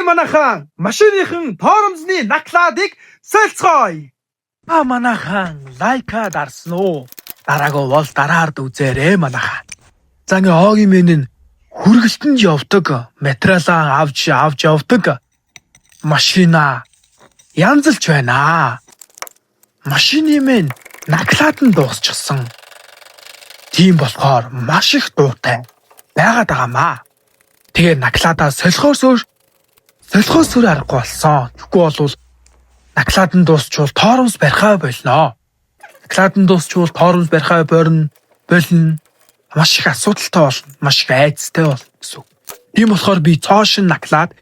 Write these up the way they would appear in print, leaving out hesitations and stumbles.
Манайхан машиныхан торомзны накладыг солилцгоё. А манайхан лайка дарсан уу? Дараагүй бол дараад үзээрэй, манайхан. За, ингээ Огийн мэн нь хүргэлтэнд явдаг, материалаа авч авч явдаг машина янзалж байна. Машины мэн наклаад нь дуусчихсан. Тийм болохоор маш их дуутай байгаад байгаамаа. Тэгээ наклаадаа солихоос өөр аргагүй болсон. Тэгэхгүй бол наклаад нь дуусчвал торомс барихаа болно. Наклаад нь дуусчвал торомс барихаа борно болно. Маш их асуудалтай болно. Маш их айдастай болно гэсэн үг. Тийм болохоор би цоо шин наклаад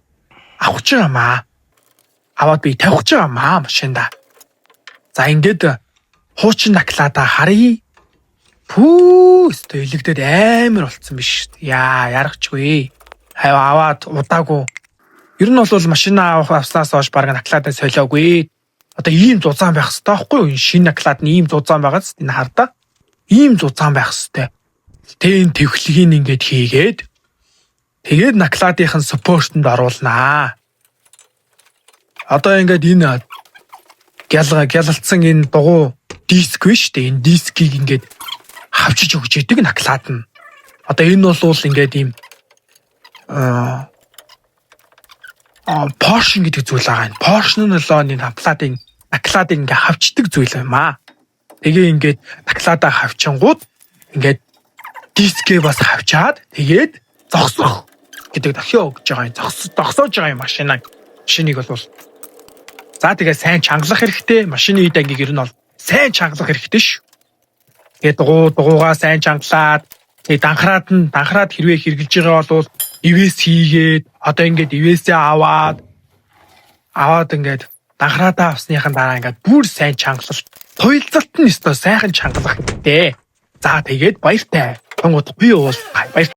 авах гэж байгаамаа. Аваад би тавих гэж байгаамаа машинда. За, ингээд хуучин наклаадаа харъя. Пүү, өстой илэгдээд амар болцсон биш. Яа, яргачгүй. Хаваа аваад удаагүй. Ер нь бол машина авах авснаас хойш баг наклаадаа солиогүй. Одоо ийм зузаан байх хэрэгтэй байхгүй юу? Энэ шинэ наклаад нь ийм зузаан байгаа ч энэ хардаа. Ийм зузаан байх хэрэгтэй. Тэ, энэ твхлэгийг ингээд хийгээд, тэгээд накладынхын support-нд оруулнаа. Одоо ингээд энэ гялга гялалцсан энэ дугуй диск биш үү? Энэ дискийг ингээд хавчиж өгч идэг наклаад нь. Одоо энэ бол ингээд ийм поршин гэдэг зүйл байгаа юм. Поршин нь л энэ накладыг ингээ хавчдаг зүйл юм аа. Тэгээ ингээд накладаа хавчингууд ингээд дискээ бас хавчаад, тэгээд зогсох гэдэг дохио өгж байгаа юм. Зогсоож байгаа юм машина. Машиныг бол за, тэгээ сайн чангалах хэрэгтэй. Машины эд ангийг ер нь бол сайн чангалах хэрэгтэй шүү. Тэгээ дугуйгаа сайн чангалаад, тэгээ данхраад нь данхраад хэрвээ хэрглэж байгаа бол ивэс хийгээд, одоо ингээд ивэсээ аваад ингээд данхраадаа авсныхан дараа ингээд бүр сайн чангалал, туйлзалт нь өстой сайхан чангалах хэрэгтэй. За, тэгээд баяртай. Тун удахгүй уул баяр.